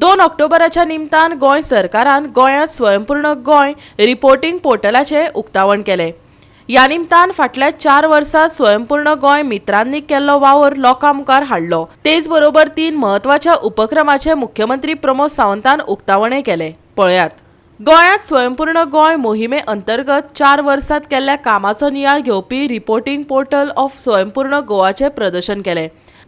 2 ऑक्टोबराच्या निमतान गोंय सरकारान गोंयांत स्वयंपूर्ण गोंय रिपोर्टींग पोर्टलाचें उक्तावण केलें. ह्या निमतान फाटल्या 4 वर्सात स्वयंपूर्ण गोंय मित्रांनी केल्लो वावर लोकां मुखार हाडलो. तेच बरोबर 3 म्हत्वाच्या उपक्रमाचे मुख्यमंत्री प्रमोद सावंतान उक्तावणय केलें. पळयात. गोंयांत स्वयंपूर्ण गोंय मोहिमे अंतर्गत 4 वर्सात केल्ल्या कामाचो नियाळ घेवपी रिपोर्टींग पोर्टल ऑफ स्वयंपूर्ण गोवाचें प्रदर्शन केलें.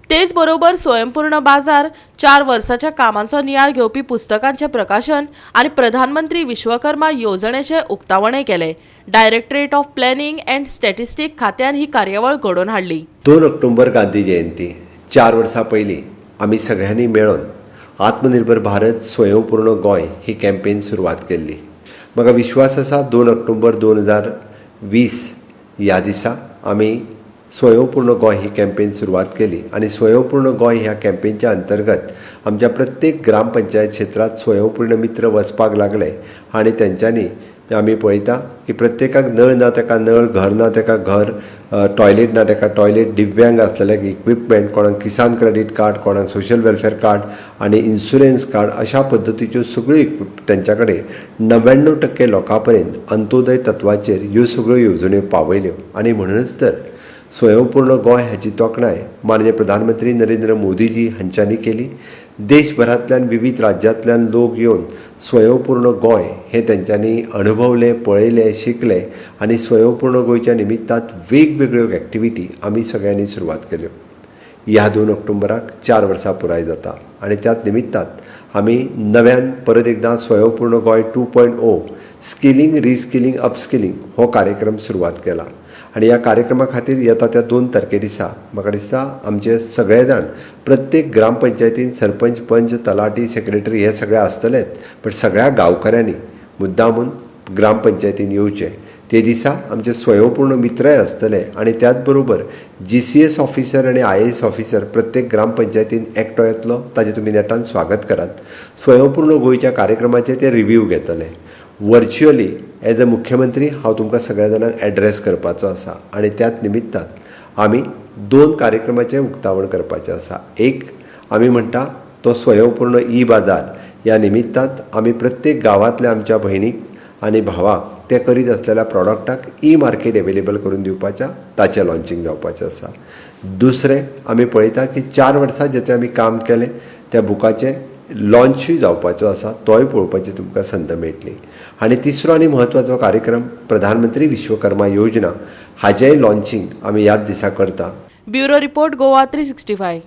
तेच बरोबर स्वयंपूर्ण बाजार, 4 वर्साच्या कामांचो नियाळ घेवपी पुस्तकांचें प्रकाशन आनी प्रधानमंत्री विश्वकर्मा येवजणेचें उक्तावणय केलें. Directorate of planning and statistic खात्यान ही कार्यावळ घडोवन हाडली. 2 ऑक्टोबर गांधी जयंती, 4 वर्सां पयलीं आमी सगळ्यांनी मेळून आत्मनिर्भर भारत स्वयंपूर्ण गोंय ही कॅम्पेन सुरवात केल्ली. म्हाका विश्वास आसा 2 ऑक्टोबर 2020 ह्या दिसा आमी स्वयंपूर्ण गोंय ही कॅम्पेन सुरवात केली आनी स्वयंपूर्ण गोंय ह्या कॅम्पेनच्या अंतर्गत आमच्या प्रत्येक ग्रामपंचायत क्षेत्रांत स्वयंपूर्ण मित्र वचपाक लागले आनी तेंच्यांनी आमी पळयता की प्रत्येकाक नळ ना ताका नळ, घर ना ताका घर, टॉयलेट ना ताका टॉयलेट, दिव्यांग आसलेल्याक इक्विपमेंट, कोणाक किसान क्रेडीट कार्ड, कोणाक सोशल वेलफेअर कार्ड आनी इन्शुरन्स कार्ड, अशा पद्दतीच्यो सगळ्यो तेंच्या कडेन 99% लोकां पर्यंत अंत्योदय तत्वाचेर ह्यो सगळ्यो येवजण्यो पावयल्यो. आनी म्हणूनच तर स्वयंपूर्ण गोंय हाची तोखणाय माननीय प्रधानमंत्री नरेंद्र मोदीजी हांच्यांनी केली. देशभरांतल्यान विविध राज्यांतल्यान लोक येवन स्वयंपूर्ण गोंय हें तेंच्यांनी अणभवलें, पळयलें, शिकलें आनी स्वयंपूर्ण गोंयच्या निमित्तान वेगवेगळ्यो एक्टिविटी आमी सगळ्यांनी सुरवात केल्यो. ह्या 2 ऑक्टोबराक 4 वर्सां पुराय जाता आनी त्याच निमित्तान आमी नव्यान परत एकदां स्वयंपूर्ण गोंय 2.0 स्किलिंग, रिस्किलिंग, अपस्किलिंग हो कार्यक्रम सुरवात केला. आनी ह्या कार्यक्रमा खातीर येता त्या 2 तारखे दिसा म्हाका दिसता आमचे सगळे जाण प्रत्येक ग्रामपंचायतीन सरपंच, पंच, तलाठी, सेक्रेटरी हे सगळे आसतलेच, पण सगळ्या गांवकऱ्यांनी मुद्दामून ग्रामपंचायतीन येवचें. ते दिसा आमचे स्वयंपूर्ण मित्रय आसतले आनी त्याच बरोबर GCS officer आनी IAS officer प्रत्येक ग्रामपंचायतीन एकटो येतलो, ताजें तुमी नेटान स्वागत करात. स्वयंपूर्ण गोंयच्या कार्यक्रमाचे ते रिव्यू घेतले. वर्च्युअली एज अ मुख्यमंत्री हांव तुमकां सगळ्या जाणांक एड्रेस करपाचो आसा आनी त्याच निमित्तान आमी 2 कार्यक्रमाचें उक्तावण करपाचें आसा. एक आमी म्हणटा तो स्वयंपूर्ण ई बाजार. ह्या निमित्तान आमी प्रत्येक गांवांतल्या आमच्या भयणीक आनी भावाक ते करीत आसलेल्या प्रॉडक्टाक ई मार्केट एवेलेबल करून दिवपाच्या, ताचें लॉन्चिंग जावपाचें आसा. दुसरें आमी पळयता की 4 वर्सां जेचें आमी काम केलें त्या बुकाचें लॉन्चूय जावपाचो आसा, तोय पळोवपाची तुमकां संद मेळटली. आनी तिसरो आनी म्हत्वाचो कार्यक्रम प्रधानमंत्री विश्वकर्मा योजना हाचेंय लॉन्चिंग आमी ह्याच दिसा करता. Bureau report, Goa 365.